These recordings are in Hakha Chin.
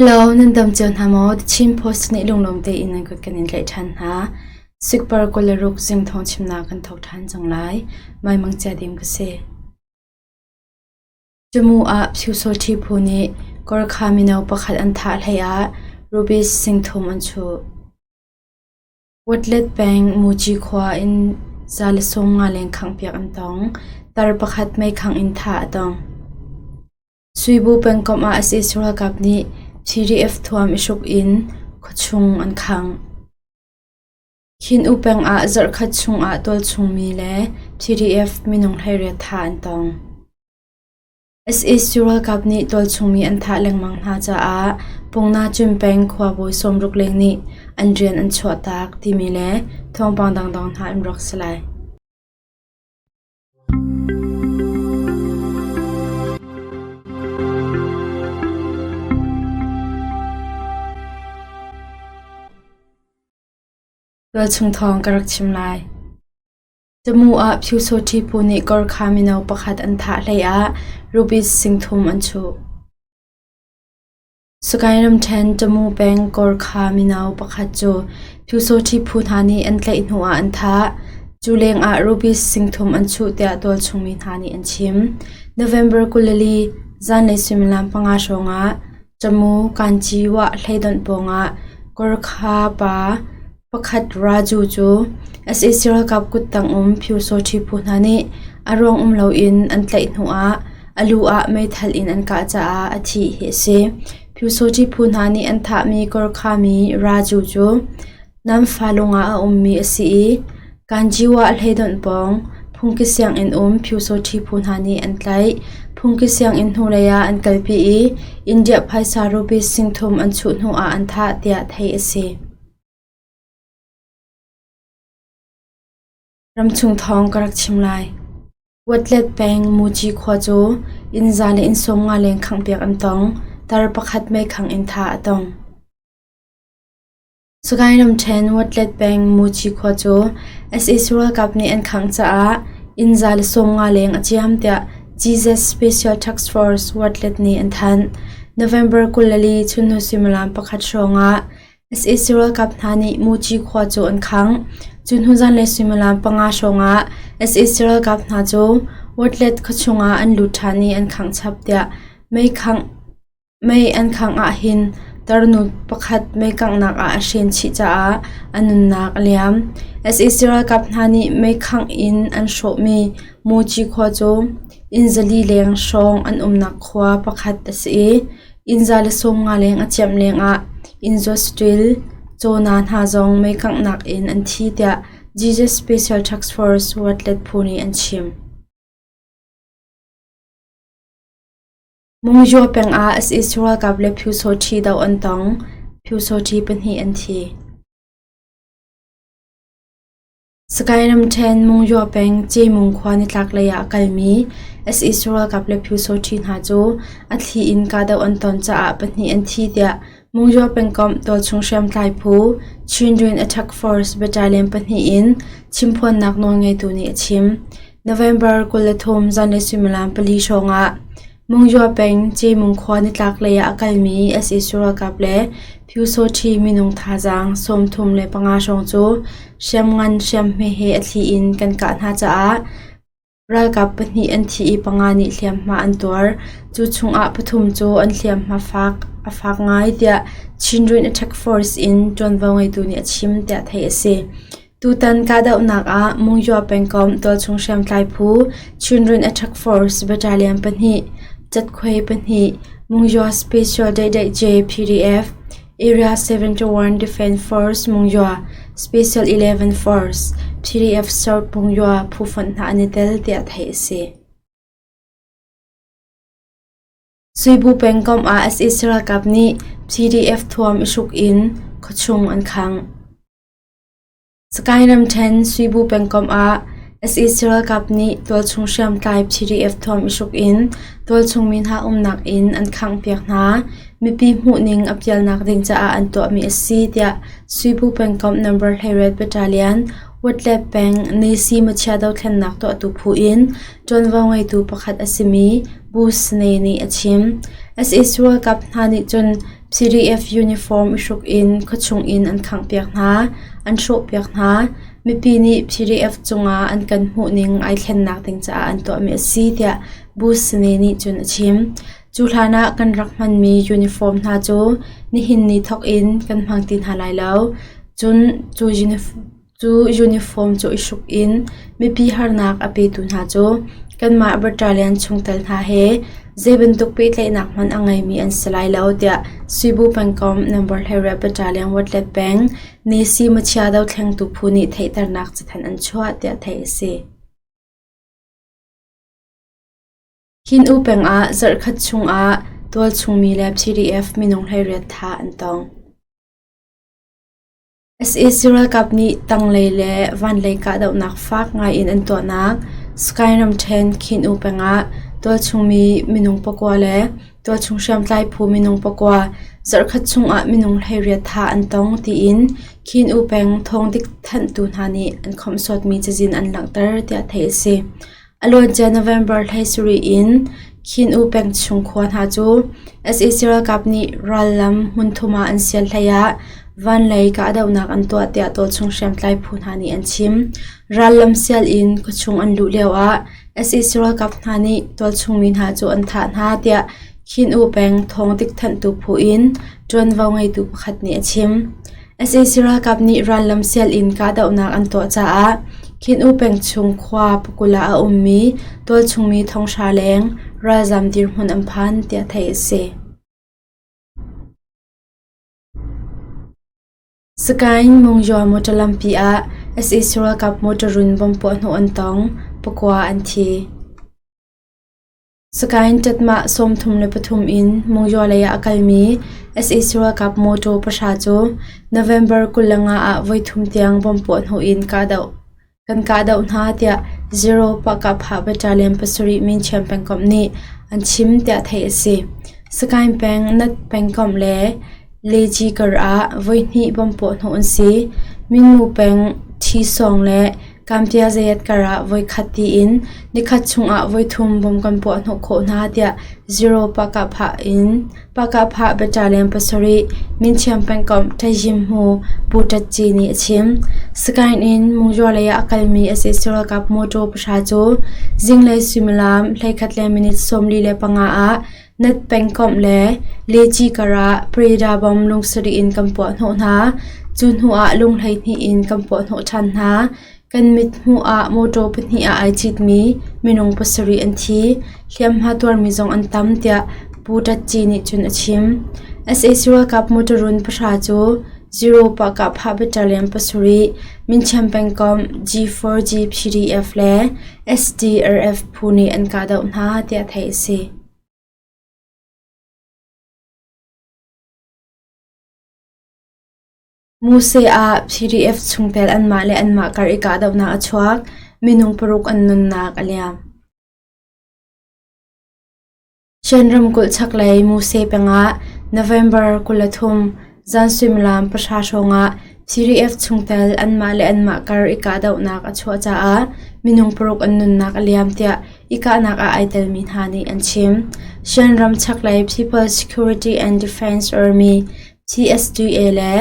Hello, nan dam cio hna maw? The Chin Post nih lunglawm tein nan kut kan in tlaih ṭhan hna. Sikpar 26 zing thawng chimnak kan thawk ṭhan cang lai. Maimang cia dim ka si. Cumu ah Pyusawṭhi phu nih Gorkha mino pakhat an thah hlei ah rupees 3,000 an chuh. Watlet peng Muci khua in 150 leng khanghpiak an tong. Tar pakhat meikhangh in thah a tong. Suibu pengkomh ah sac ralkap nih PDF thuam i hruk in khuachung an khangh. Khin-U peng ah zarhkhat chung ah tualchungmi le PDF minung 18 thah an tong. Sac ralkap nih tualchungmi an thah lengmang hna caah Pungna-Cun peng khuabawi 60 leng nih an rian an chuahtak timi le thawngpang dangdang hna an rak si lai. Tualchung thawng ka rak chim lai. Tamu ah Pyusawṭhi phu nih Gorkha mino pakhat an thah hlei ah rupees 3,000 an chuh. Sagaing ramṭhen Tamu peng Gorkha mino pakhat cu Pyusawṭhi phu hna nih an tlaih hnu ah an thah. Cu lengah rupees 3,000 an chuh tiah tualchung mi hna nih an chim. November 24 zanlei suimilam panga hrawngah Tamu Kanchiwah hleidonh pawngah Gorkha pa pakhat Raju cu sac ralkap kuttang um Pyusawṭhi phu hna nih a ruang um loin an tlaih hnuah a lu ah meithal in an kah caah a thih hi a si. Pyusawṭhi phu hna nih an thahmi Gorkha mi Raju cu Namfa lung ah a ummi a si i Kanjiwah hleidonh pawng phungki sianginn um Pyusawṭhi phu hna nih an tlaih. Phungki sianginn hnulei ah an kalpi i India phaisa rupees 3,000 an chuh hnuah an thah tiah theih a si. Ramchung thawng ka rak chim lai. Watlet peng Muci khua cu inn za le inn 50 leng khanghpiak an tong. Tar pakhat meikhang in thah a tong. Sagaing ramṭhen Watlet peng Muci khua cu sac ralkap nih an khangh caah inn za le 50 leng a ciam tiah Jesus Special Task Force Watlet nih an thanh. November 24 chunhnu suimilam pakhat hrawng ah Sac ralkap hna nih Muci khua cu an khangh. Cu hnu zanlei suimilam panga hrawngah sac ralkap hna cu Watlet khuachung ah an lut ṭhan i an khangh chap tiah mei an khangh ahhin tarnu pakhat mei kanghnak ah a hren chih caah a nunnak a liam. Sac ralkap hna nih mei khangh in an hrawhmi Muci khua cu inn zali leng hrawng an umnak khua pakhat a si i Inn za le 50 leng a ciamh lengah inn zuat-saṭil cawna hna zong mei kanghnak in an thi tiah Jesus Special Task Force Watlet phu nih an chim. Mungzua peng ah sac ralkap le Pyusawṭhi doh an tong. Pyusawṭhi pahnih an thi. Sagaing ramṭhen Mungyaw peng Cemung khua nitlaklei ah a kalmi sac ralkap le Pyusawṭhi hna cu a thli in kahdoh an ton caah pahnih an thi tiah Mungyaw pengkomh tualchung hriamtlai phu Chindwin Attack Force Battalion pahnih in chimphuannak nawlngeitu nih a chim. November 23 zanlei suimilam pali hrawng ah Mungyaw peng Cemung khua nitlaklei ah a kalmi sac ralkap le Pyusawṭhi minung thazaang 35 hrawng cu hriamngan hriamhme he a thli in kan kah hna caah ralkap pahnih an thi i panga nih hliamhma an tuar. Cu chungah pathum cu an hliamhma fak a fak ngai tiah Chindwin Attack Force in ṭuanvo ngeitu nih a chim tiah theih a si. Tutan kahdohnak ah Mungyaw pengkomh tualchung hriamtlai phu Chindwin Attack Force Battalion pahnih, Catkhuai pahnih, Mungyaw Special Daihdaih PDF, Area 71 Defense Force Mungyaw, Special 11 Force, PDF South Mungyaw phu fonh hna an i tel tiah theih a si. Suibu pengkomh ah sac ralkap nih PDF thuam i hruk in khuachung an khangh. Sagaing ramṭhen Suibu pengkomh ah sac ralkap nih tualchung hriamtlai PDF thuam i hruk in tualchung mi hna umnak inn an khanghpiak hna. Mipi hmuhning a pialnak ding caah an tuahmi a si tiah Suibu pengkomh number 18 Battalion Watlet peng Nisi Machia dothlennak tuahtu phu in ṭuanvo ngeitu pakhat a simi Bu Sne nih a chim. Sac ralkap hna nih cun. PDF uniform i hruk in khuachung in an khanghpiak hna, an hrawhpiak hna. Mipi nih PDF cungah an kan hmuhning ai thlennak ding caah an tuahmi a si tiah Bu Sane nih cun a chim. Cu hlan ah kan rak hmanmi uniform hna cu nihin ni thawk in kan hmang ti hna lai lo. Cun cu uniform cu i hruk in mipi harnak a petu hna cu kanmah battalion chungtel hna he zei bantuk pehtlaihnak hmanh a ngeimi an si lai lo tiah Suibu pengkomh No. 12 Battalion Watlet peng Nesi Machia dothlengtu phu nih theihternak cathanh an chuah tiah theih a si. Khin-U peng ah zarhkhat chung ah tualchungmi le PDF minung 18 thah an tong. Sac ralkap nih tanglei le vanlei kahdohnak fak ngaiin an tuahnak Sky ramṭhen Khin-U peng ah tualchungmi minung pakua le tualchung hriamtlai phu minung pakua zarhkhat chungah minung 18 thah an tong tiin Khin-U peng thawngdik thanhtu hna nih an khawmhsuatmi cazin an langhter tiah theih a si. A luancia November 17 in Khin-U peng chung khua hna cu sac ralkap nih rallam hmunthum ah an sial hlei ah vanlei kahdohnak an tuah tiah tualchung hriamtlai phu hna nih an chim. Rallam sial in khuachung an luh lioah sac ralkap hna nih tualchung mi hna cu an thah hna tiah Khin-U peng thawngdik thanhtu phu in ṭuanvo ngeitu pakhat nih a chim. Sac ralkap nih rallam sial in kahdohnak an tuah caah Khin-U peng chung khua pakul ah a ummi tualchungmi thonghra leng ralzaam dirhmun an phan tiah theih a si. Sagaing Mungyaw motor lampi ah sac ralkap motor run bomb puahhnawh an tong, pakua an thi. Sagaing ṭatmah 33 in Mungyaw lei ah a kalmi sac ralkap mawṭaw pahra cu November 25 ah voithum tiang bomb puahhnawh in kan kahdoh hna tiah Zero Pahkahphah Battalion pasarih Minchiam pengkomh nih an chim tiah theih a si. Sagaing peng Nat pengkomh le Leji kar ah voihnih bomb puahhnawh an si. Minmu peng Ṭhisawng le Kampia zayat kar ah voikhat tiin nikhat chungah voithum bom kan puahhnawh khawh hna tiah Zero Pahkahphah in Pahkahphah Battalion pasarih Minchiam pengkomh Ṭaihzimhmu Pu Ṭat Ci nih a chim. Sagaing in Mungyaw lei ah a kalmi sac ralkap mawṭaw pahra cu zinglei suimilam 11 le minute 45 ah Nat pengkomh le Leci kar ah Preda bom lungsarih in kan puahhnawh hna. Cu hnu ah lung 12 in kan puahhnawh ṭhan hna. Kan mithmuh ah mawṭaw pahnih ah ai citmi minung pasarih an thi. Hliamhma tuarmi zong an tam tiah Pu Ṭat Ci nih cun a chim. Sac ralkap motor run pahra cu Zero Pahkahphah Battalion pasarih, Minchiam pengkomh G4G PDF le SDRF phu nih an kahdoh hna tiah theih a si. Muse ah PDF chungtel anmah le anmah kar i kahdohnak a chuak. Minung paruk an nunnak a liam. Chin ramkulh chaklei Muse peng ah November 23 zan suimilam pahra hrawng ah PDF chungtel anmah le anmah kar i kahdohnak a chuah caah minung paruk an nunnak a liam tiah i kahnak ah ai telmi hna nih an chim. Shan ram chaklei People's Security and Defense Army PSDA le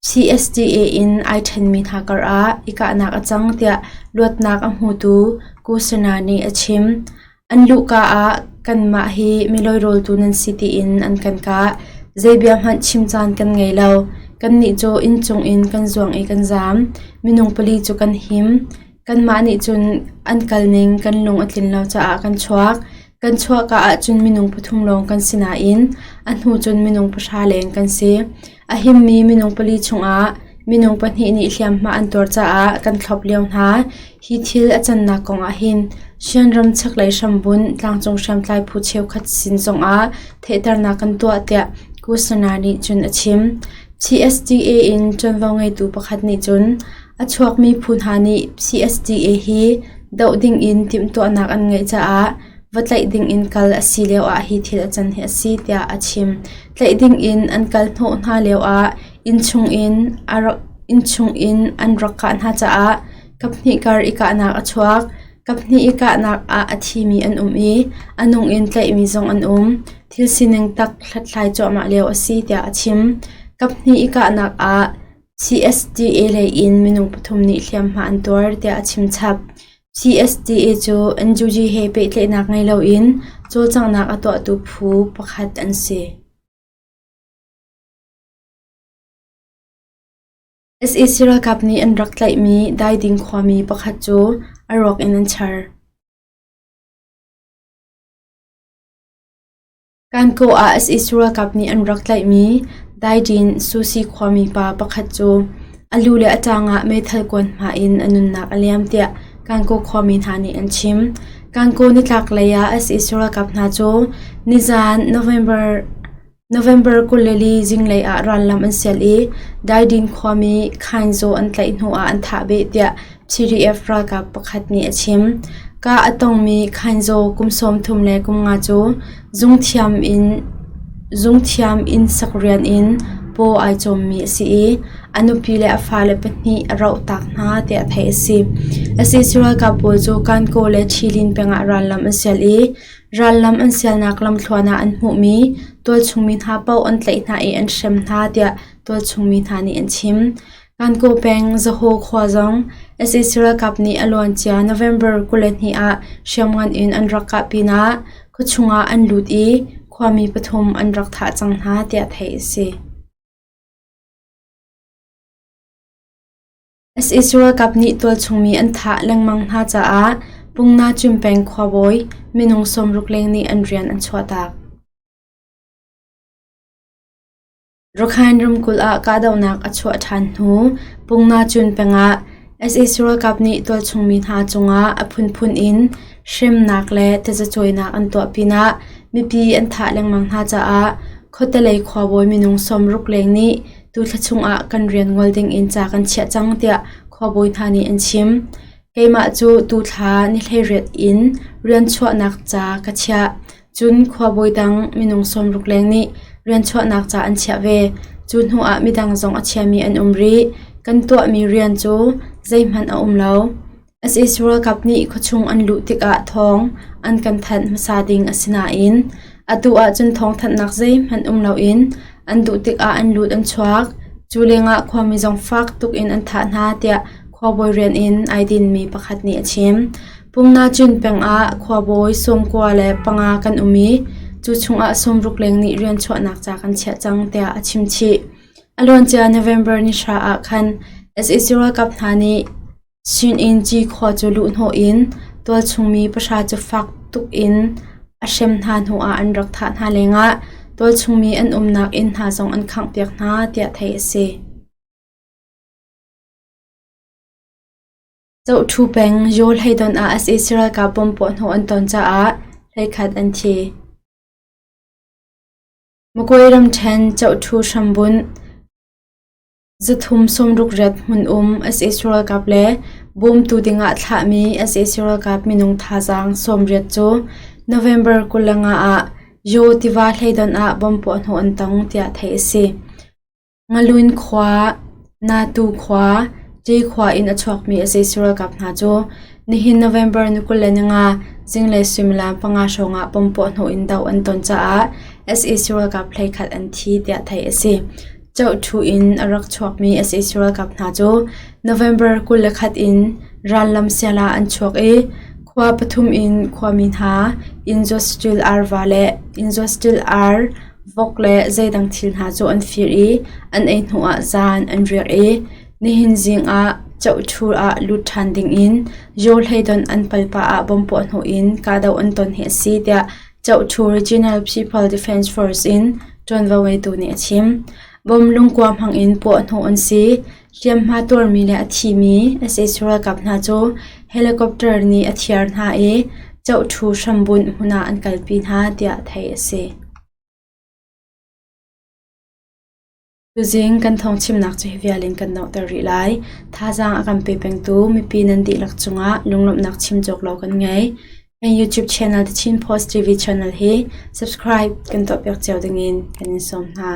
PSDA in ai ṭhenmi hna karah i kahnak a cang tiah luatnak a hmutu Kusana nih a chim. An luhka ah kanmah hi miloirawltu nan si tiin an kan kah. Zei bia hmanh chim caan kan ngei lo. Kannih cu inncung in kan zuang i kan zaam. Minung pali cu kan him. Kanmah nih cun an kalning kan lung a tlin lo caah kan chuak. Kan chuahka ahcun minung pathum lawng kan si nain a hnu cun minung pahra leng kan si. A himmi minung pali chungah minung pahnih nih hliamhma an tuar caah kan thlop lio hna. Hi thil a cannak kong ahhin Shan ram chaklei hrambunh tlangcung hriamtlai phu cheukhat sin zongah theihternak kan tuah tiah Kusana nih cun a chim. CSDA in ṭuanvo ngeitu pakhat nih cun a chuakmi phu hna nih CSDA hi doh dingin timhtuahnak an ngeih caah va tlaih dingin kal a si lioah hi thil a can hi a si tiah a chim. Tlaih dingin an kal hnawh hna lioah innchung in an rak kah hna caah kaphnih kar i kahnak a chuak. Kaphnih i kahnak ah a thimi an um i a nung in tlaihmi zong an um. thil sining tak hlathlai cuahmah lio a si tiah a chim. Kaphnih i kahnak ah CSDA lei in minung pathum nih hliamhma an tuar tiah a chim chap. CSDA cu NUG he pehtlaihnak ngei loin cawlcanghnak a tuahtu phu pakhat an si. Sac ralkap nih an rak tlaihmi Daiding khuami pakhat cu a ruak in an char. Kankaw ah sac ralkap nih an rak tlaihmi Daidin Susi khuami pa pakhat cu a lu le a ṭang ah meithal kuan hma in a nunnak a liam tiah Kankaw khuami hna nih an chim. Kankaw nitlaklei ah sac ralkap hna cu nizaan November November 24 zinglei ah rallam an sial i Daidin khuami Khainzaw an tlaih hnuah an thah beh tiah PDF ralkap pakhat nih a chim. Kah a tongmi Khainzaw kum 33 cu zungthiam inn sak rian in paw ai cawmmi a si i a nupi le a fale pahnih a rohtak hna tiah theih a si. Sac ralkap pawl cu Kankaw le Ṭhilin pengah rallam an sial i Rallam an sialnak lamthluan ah an hmuhmi tualchungmi hna paoh an tlaih hna i an hrem hna tiah tualchungmi hna nih an chim. Kankaw peng Zahaw khua zong sac ralkap nih a luancia November 22 ah hriamngan in an rak kah pinah khuachung ah an lut i khuami pathum an rak thah cang hna tiah theih a si. Sac ralkap nih tualchungmi an thah lengmang hna caah Pungnacum peng khuabawi minung 60 leng nih an rian an chuahtak. Rakhine ramkulh ah kahdohnak a chuah ṭhan hnu Pungnacun peng ah sac ralkap nih tualchungmi hna cungah a phunphun in hremnak le tazacuainak an tuah pinah mipi an thah lengmang hna caah khuatelei khuabawi minung 60 leng nih Tuthla chungah kan rian ngol dingin ca kan chiah cang tiah khuabawi hna nih an chim. Keimah cu tuthla ni 18 in rian chuahnak ca ka chiah. Cun khuabawi dang minung 60 leng nih rian chuahnak ca an chiah ve. Cu hnuah midang zong a chiami an um rih. Kan tuahmi rian cu zeihmanh a um lo. Sac ralkap nih khuachung an luh tikah thawng an kan thanh hmasa ding a si nain atu ahcun thawngthanhnak zeihmanh um loin an duh tikah an lut an chuak. Cu lengah khuami zong fak tuk in an thah hna tiah khuabawi rian in ai dinmi pakhat nih a chim. Pumnacun peng ah khuabawi 95 kan um i cu chungah 60 leng nih rian chuahnak ca kan chiah cang tiah a chim chih. A luancia November ni hra ah khan sac ralkap hna nih Sinin Cikhua cu luhhnawh in tualchungmi pahra cu fak tuk in a hrem hna hnuah an rak thah hna lengah tualchungmi an umnak inn hna zong an khanghpiak hna tiah theih a si. Zohṭhu peng Yaw hleidon ah sac ralkap bomb puahhnawh an ton caah hleikhat an thi. Magway ramṭhen Zohṭhu hrambunh 368 hmun um sac ralkap le bawmtu dingah thlahmi sac ralkap minung thazaang 80 cu November 25 ah Yaw tiva hleidon ah bomb puahhnawh an tong tiah theih a si. Ngalun khua, Natu khua, Ṭe khua in a chuakmi sac ralkap hna cu nihin November 25 zinglei suimilam panga hrawng ah bomb puahhnawh in doh an ton caah sac ralkap 11 an thi tiah theih a si. Cohṭhu in a rak chuakmi sac ralkap hna cu November 21 in rallam sial ah an chuak i khua pathum in khuami hna Injustice Arva le Injustice Ar vok le zeidang thil hna cu an fir i an ei hnuah zaan an riak i nihin zing ah Cohṭhu ah lut ṭhan dingin Yaw Hleidon an pal pah ah bomb puahhnawh in kahdoh an ton hi a si tiah Cohṭhu Regional People Defense Force in ṭuanvo ngeitu nih a chim. Bom lungkua hmangin puahhnawh an si. Hliamhma tuarmi le a thimi sac ralkap hna cu helicopter nih a thiar hna i Cohṭhu hrambunh hmun ah an kalpi hna tiah theih a si. Tuzing kan thawngchimnak cu hi vial in kan donghter rih lai. Thazaang a kan pe pengtu mipi nan dihlak cungah lunglawmhnak chim cawk lo kan ngei. Kan YouTube channel The Chin Post TV channel hi subscribe kan tuahpiak cio dingin kan in sawm hna.